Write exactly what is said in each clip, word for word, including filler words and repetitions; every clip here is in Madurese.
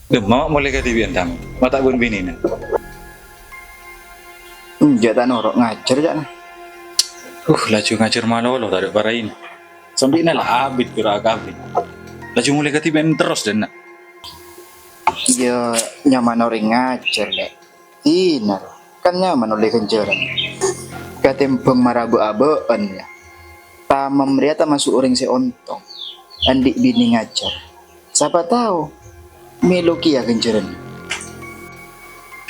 Ḍimma molè kadhibi'ân, Tam? Ma' ta' bân binèna? Enjâ', ta' noro', ngajhâr, ca'na. Uh, laju ngajhâr malolo, tadâ' paraina. Sambi'na la abit pèra' akabin. Laju molè kadhibi'ân terros, ḍâ' enna'. Iyâ, nyaman orèng ngajhâr, Lè'. Ḍina, kan nyaman ollè ghânjhârân. Katèmbhâng mara bâ'-abâ'ân, yâ. Tamam rèya tamaso' orèng sè ontong, anḍi' binè ngajhâr. Sapa tao, mèlo kèya ghânjhârânna.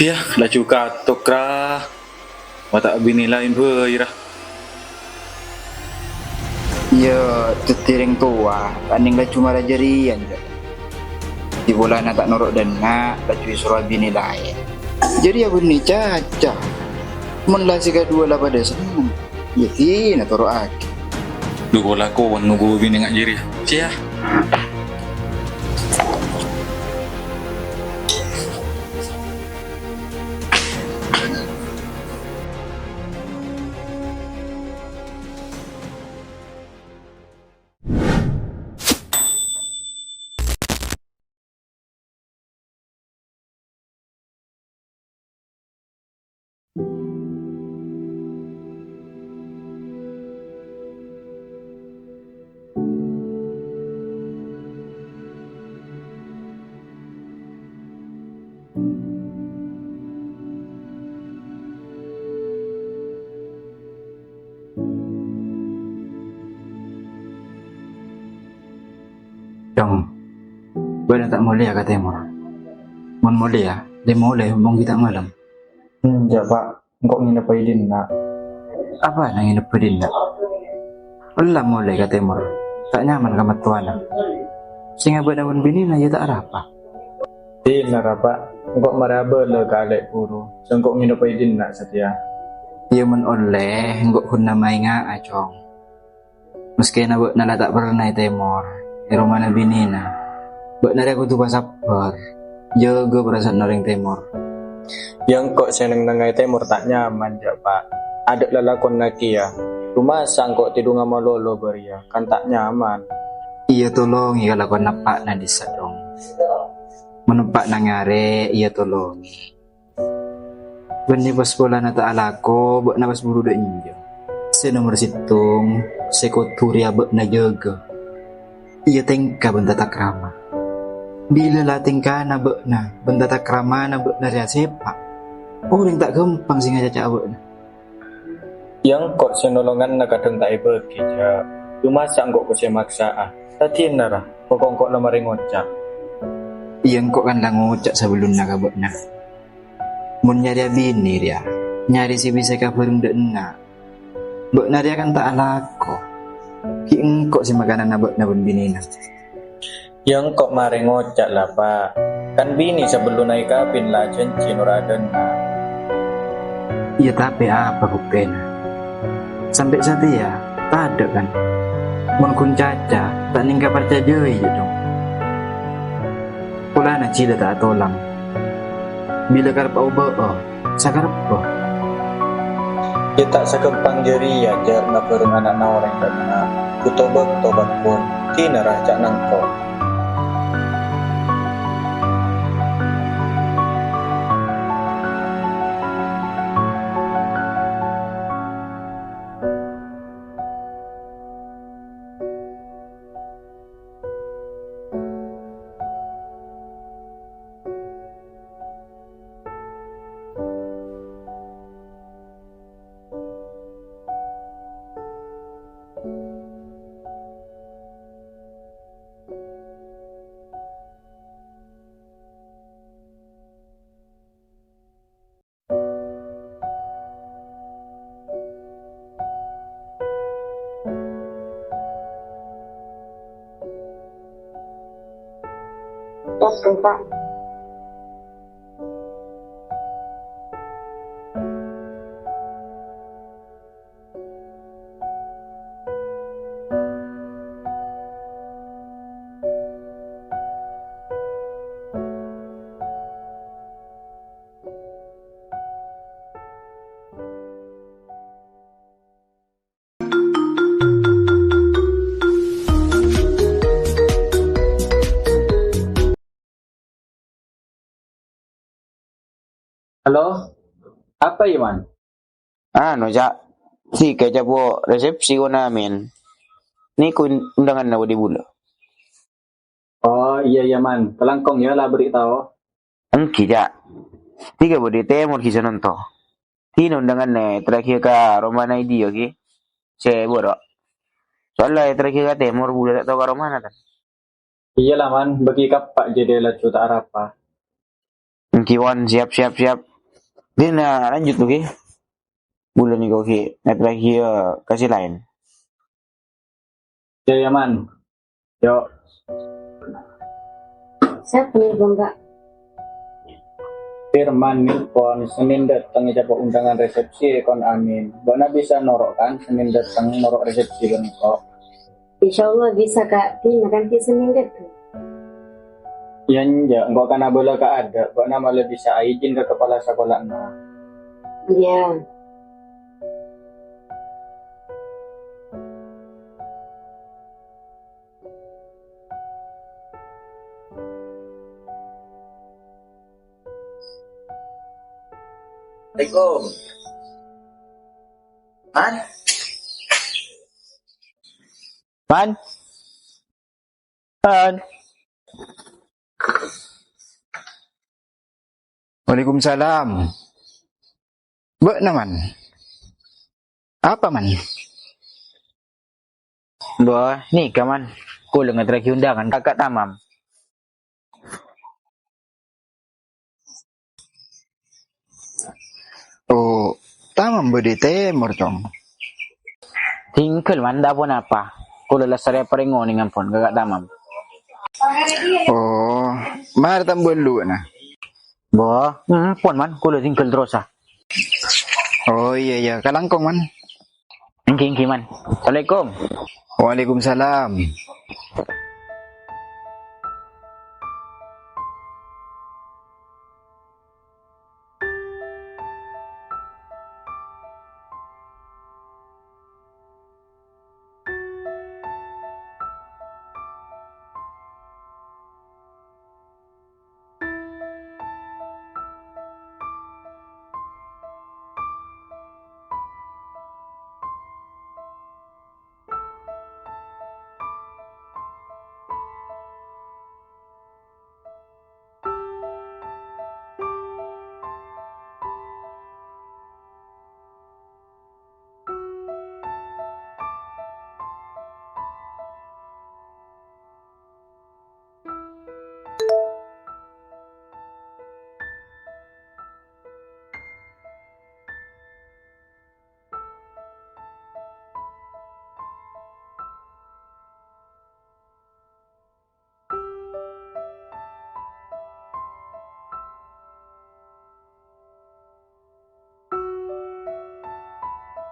Iyâ, laju katok, ra. Ma' ta' binè laèn bhâi, ra. Iyâ, dhâddhi rèng towa, ta' nèng laju mara jârèya, Jâ'. È polana ta' noro' ḍâ' enna', laju èsoro abinè laèn. Jârèya bânnè caca. Mon la sè kaḍuwâ la paḍâ senneng, yâ ḍina toro'aghi. Ḍu pola kowan ngobu binè nga' jârèya. Sèya. Cong, bâ'na ta' molèya ka tèmor. Mon molèya, lè-molè mon ghi' ta' malem. Enjâ', Pa'. Engko' ngènep è dinna'. Apana ngènep è dinna'? Ella molè ka tèmor. Ta' nyaman ka mattowana. Sènga' bâ'na bân binèna iyâ ta' arapa. Dinna, ra, Pa'. Engko' marè abâlâ ka alè' buru. Sè engko' ngènep è dinna' satèya. Iyâ, mon ollè, engko' ghun namaènga'a, Cong. Maskèna bâ'na la ta' perna è tèmor, è romana binèna, bâ'na rèya kodhu pasabbhâr, jâgâ parasaanna orèng tèmor. Yâ engko' sè neng-nengnga è tèmor ta' nyaman, jâ', Pa'. Aḍâ' lalakonna kèya. Coma sè engko' tèḍungnga malolo bâriyâ, kan ta' nyaman. Iyâ, tolongè kalakowan eppa'na ḍissa', Cong. Mon eppa'na ngarè', iyâ tolongè. Bânnè pas polana ta' alako, bâ'na pas buru ḍâ' enjâ'. Sè nomer sèttong, sè kodhu rèya bâ'na jâgâ, iyâ tèngka bân tatakrama. Bilâ la tèngkana bâ'na bân tatakramana bâ'na rèya sèpa', orèng ta' ghâmpang sè ngacaca'a bâ'na. Yâ engko' sè nolonganna kadhâng ta' èbâghi, jâ'. Coma sè engko' kosè maksa'a. Dhâddhiyâ, ra, pokok engko' la marè ngoca'. Iyâ, engko' kan la ngoca' sabellunna ka bâ'na. Mon nyarè abinè rèya, nyarè sè bisa èkabhâreng ḍâ' enna'. Bâ'na rèya kan ta' alako. Ghi' engko' sè makanana bâ'na bân binèna. Yâ engko' marè ngoca' la, Pa'. Kan binè sabellunna èkabin la ajhânjhi noro' aḍâ'na. Iyâ, tapè apa buktèna? Sampè' satèya, taḍâ' kan? Mon ghun caca, ta' nèngka parcajâi, yâ, Cong. Polana jhilâ ta' atolang. Bilâ karep aobâ'â, sakarebbhâ. Yâ ta' saghâmpang jârèya, jâ' ngabhâreng ana'na orèng bâ'na. Bhuto bâkto, Pa', ghun. Ḍina, ra, ca'na engko'. Terus, Pak. Halo, apa ya, Man? Anu, Ca'. Sè kacabo resepsi kon Amin. Nèko un-, undanganna bâdâ bulâ. Oh, iyâ, iyâ, Man. Kalangkong yâ, la bâri' tao. Èngghi, Ca'. Dhika bâdâ tèmor ghi' sanonto. Dinah undanganna èterraghi ka romana Idi yâ, ghi. Sè buru. Soalla èterraghi ka tèmor, bulâ ta' tao ka romana, tan. Iyâ la, Man. Bâgi kappa' jadi laju ta' arapa. Èngghi, pon, siap, siap, siap. Dinah lanjut, ghi. Bulâ nèko, ghi. Èterraghi, eh, ka sè laèn. Iyâ, iyâ, Man. Yo. Sapa nelpon, Kak? Firman nelpon, Senin dâteng ècabo undangan resepsi kon Amin. Bâ'na bisa noro', kan? Senin dâteng noro' resepsi bân engko'. Insyaallah bisa, Kak. Dinah kan Senin dâteng. Iyâ, enjâ', engko' kan abâlâ kaaḍâ', bâ'na malè bisa aijin ka kapala sakolana. Iyâ. Assalamualaikum. Man? Man? Man? Waalaikumsalam. Bâ'na, Man? Apa, Man? Bo, nèka, Man. Kaulâ ngaterraghi undangan ka Kak Tamam. Oh, Tamam bâdâ è tèmor, Cong. Tinggal, Man, ta' ponapa. Kaulâ la sarè parèng onèng ampon ka Kak Tamam. Oh, marè tambâ lu, na. Bo, ampon, Man, kaulâ tinggal terrosa. Oh, iyâ, iyâ. Kalangkong, Man. Èngghi, èngghi, Man. Assalamualaikum. Waalaikumsalam.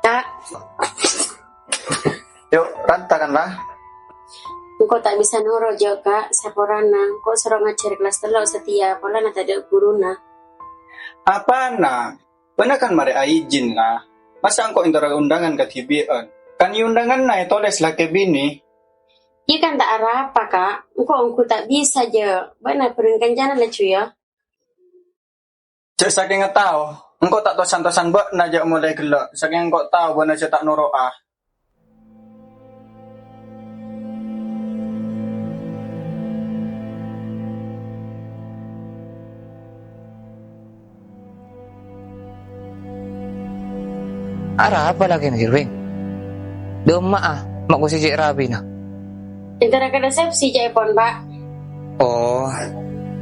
Kak. Yuk, rantakan lah. Engko' ta' bisa noro', Jo, Kak. Saporana, engko' soro ngajhâr kelas tello' satèya, polana tadâ' ghuruna. Apana? Bâ'na kan marè aijin, la. Masa engko' entara undangan kadhibi'ân? Kan è undanganna ètolès lakè binè. Iyâ kan ta' arapa, Kak. Engko' ongghu ta' bisa, jâ. Bâ'na bhâreng kancana laju, yâ. Jâ' sakènga tao, engko' ta' tosan-tosan bâ'na jâ' molaè ghellâ'. Sakènga engko' tao bâ'na jâ' ta' noro'a. Arapa lakèna, Jir, Bhing? Dâ'emma'a, ma' kosè cè' rapina? Entara ka resepsi ca'èpon, Pak. Oh,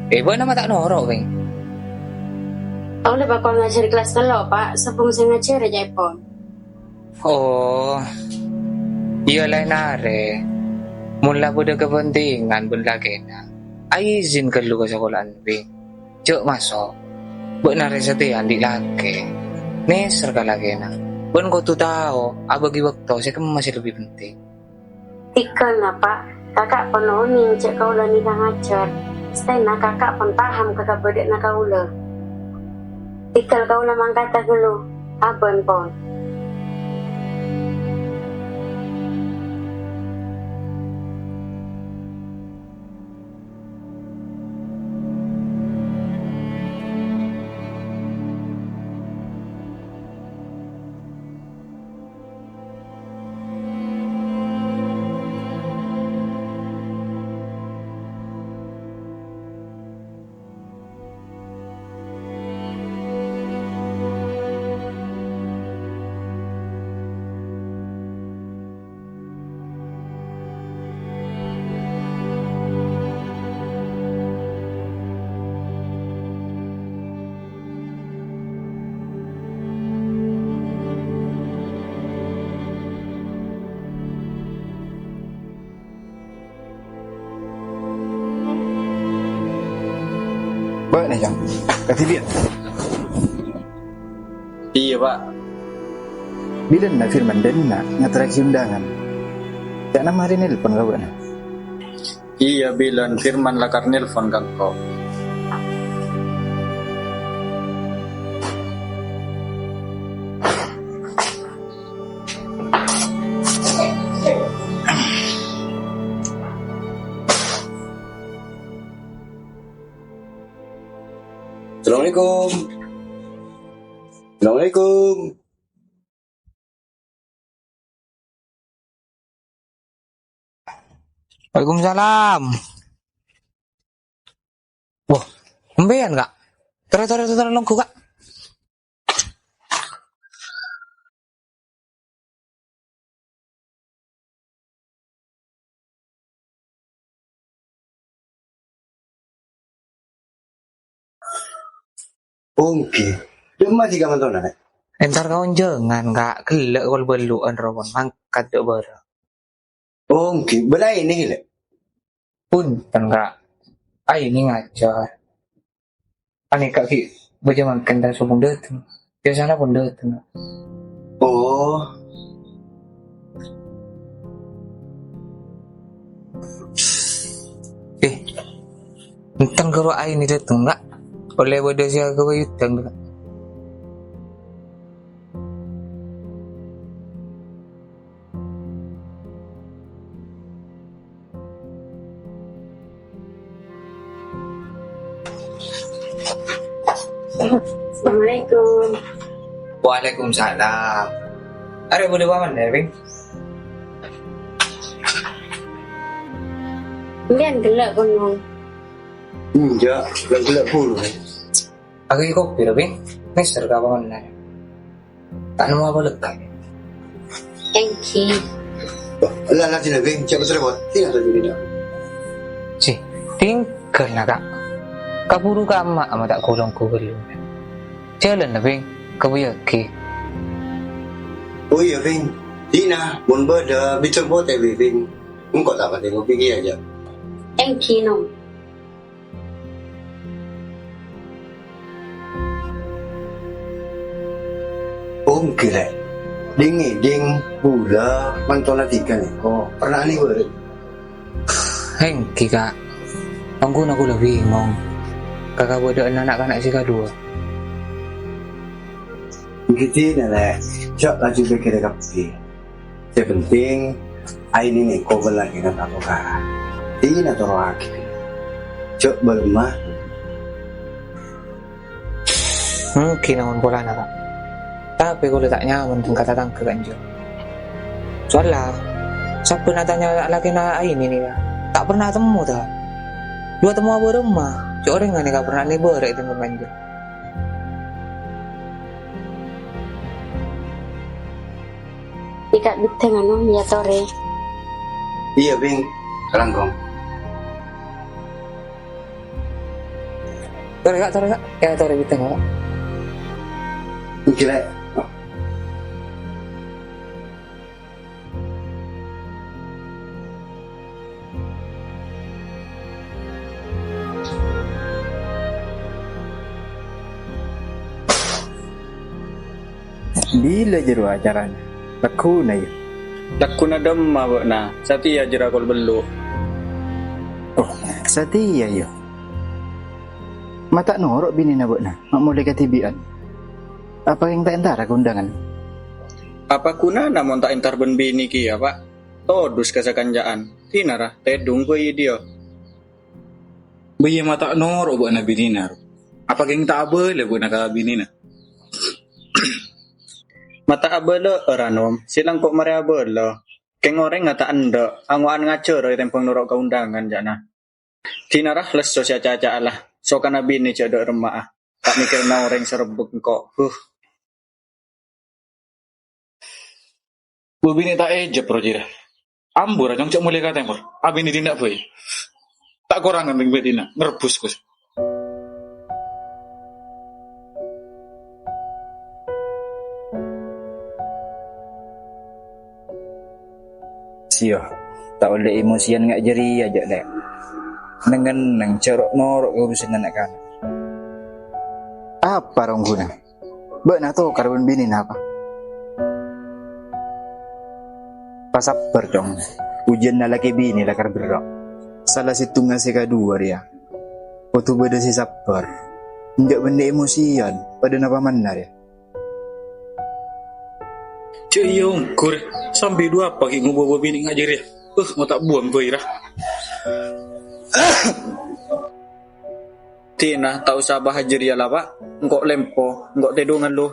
è, bâ'na ma' ta' noro', Bhing? Kaulâ bhâkal ngajhâr kelas tello', Pak, sobung sè ngajhâr ca'èpon. Oh, iyâ, laèn arè. Mon la bâdâ kapentingan bân lakèna, aijin ghâllu ka sakola'an, Bhing. Jâ' maso'. Bâ'na rè satèya andi' lakè. Nèser ka lakèna. Bân kodhu tao abâgi bâkto sè kemma sè lebbi penting. Tèghâl, Pak. Kaka' pon onèng jâ' kaulâ nèka ngajhâr. Mestèna kaka' pon paham ka kabâdâ'ânna kaulâ. Tèghâl kaulâ mangkata ghâllu. Abân pon. Bâ'na, Cong. Kadhibi'ân. Iyâ, Pa'. Bilâna Firman dâ' enna' ngaterraghi undangan. Ca'na marè nelpon ka bâ'na. Iyâ, bilân Firman lakar nelpon ka engko'. Assalamualaikum. Assalamualaikum. Waalaikumsalam. Wah, sampèyan, Ka'? Torè, torè, torè, longghu, Ka'. Ongghu. Dâ' emma dhika mantona, Lè'? Entar ka onjhângan, Ka'. Ghellâ' kol bâllu'ân rowa, mangkat dâ' bârâ'. Ongghu, bâlâi nèka, Lè'? Punten, Ka'. Aèng ngajhâr. Anèka ghi' bâjâ mangkèn ta' sobung dâteng. Biyasana pon dâteng. Oh. Eh, enten karo aèng dâteng, Ka'. Ollè bâdâ sè aghâbây utang, Ka'. Assalamualaikum. Waalaikumsalam. Arè bulâ bâ'na, Bhing? Sampèyan ghellâ' kono. Enjâ', ghellâ' bulâ. Aghâbây kopi, Bhing. Mèster ka bâ'na. Ta' nemmo apa lega. Engghi. Oh, la, la, dinah, Bhing. Siapa sudah buat? Dinah, dinah. Sè, tinggal na, Ka'. Kabhuru ka emma', emma' ta' kolong kubur lu. Jhâlân la, Bhing. Kabâjâghi. Oh iyâ, Bhing. Dinah, mon bâdâ bicol potè, Bhing. Engko' ta' patè ngopi kèya, jâ'. Engghi, Nom. Ongghu, Lè'. Dhing-ngèdhing bulâ mantona dhika nèko pernah anèbârâ'? Engghi, Ka'. Ongghu na kaulâ bingong ka kabâdâ'ânna na'-kana' sè kaduwâ. Ghi' dinah, Lè'. Jhâ' laju pèkkèrè kabbhi. Sè penting, aèng nèko bâlâ kènga' atokara. Dinah toro'aghi. Jhâ' bârâmma. Engghi naon polana, Ka'. Tapè kaulâ ta' nyaman dhâ' ka tatangghâ kanjâ. Soalla, sabbhân atanya lakèna aèng nèka, ta' pernah atemmo, ta'. Jhâ' atemmo bârâmma, jhâ' orèng nèka pernah anèbârâ' è tèmbhâng kanjâ. Èka' bidhângngana, iyâ, torè. Iyâ, Bhing. Kalangkong. Torè, Ka', torè, Ka'. Iyâ, torè bidhângngana, Ka'. Èngghi, Lè'. Bilâ jârowa acarana? Lagghuna, yâ? Lagghuna dâ' emma bâ'na? Satèya jârèya kol bâllu'. Oh, satèya, yâ. Ma' ta' noro' binèna bâ'na, ma' molè kadhibi'ân. Apa kèng ta' entara ka undangan? Apa ghunana mon ta' entar bân binè kèya, Pa'? Todus ka sakanca'an. Dinah ra, tèdung bhâi dhiyâ. Bâ iyâ ma' ta' noro' bâ'na binèna, ro. Apa kèng ta' abâlâ bâ'na ka binèna? Ma' ta' abâlâ'â ra, Nom. Sè langko' marè abâlâ. Kèng orèngnga ta' endâ', ango'an ngajhâr è tèmbhâng noro' ka undangan, ca'na. Dinah ra lesso sè acaca'a la, sokana binè jhâ' dâ' remma'a. Ta' mèkkèrana orèng sè rebbhek engko'. Huh. Bu binè ta' èjep, ro, jârèya. Ambu ra, Cong, jhâ' molè ka tèmbhâng. Abinè dinna' bhâi. Ta' korangan rèng bâdina, ngrebbhus, Gus. Siyo, ta' ollè emosian nga' jârèya, jhâ', Lè'. Neng-enneng, jhâ' ro'-noro' ka urusanna na'-kana'. Apa ra ongghuna? Bâ'na tokar bân binèna apa? Pasabbhâr, Cong. Ujhânna lakè binè lakar berrâ'. Sala sèttongnga sè kaduwâ rèya kodhu bâdâ sè sabbhâr. Enjâ' bânnè emosian, padâ napa manna rèya. Jhâ' iyâ ongghu, sambi du apa ghi' ngobâ bâbinè' ngajhâr rèya? Eh, mau ta' buwâng bhâi ra. Tina, ta' osa bahas jârèya la, Pa'. Engko' lempo, engko' tèdungan lu.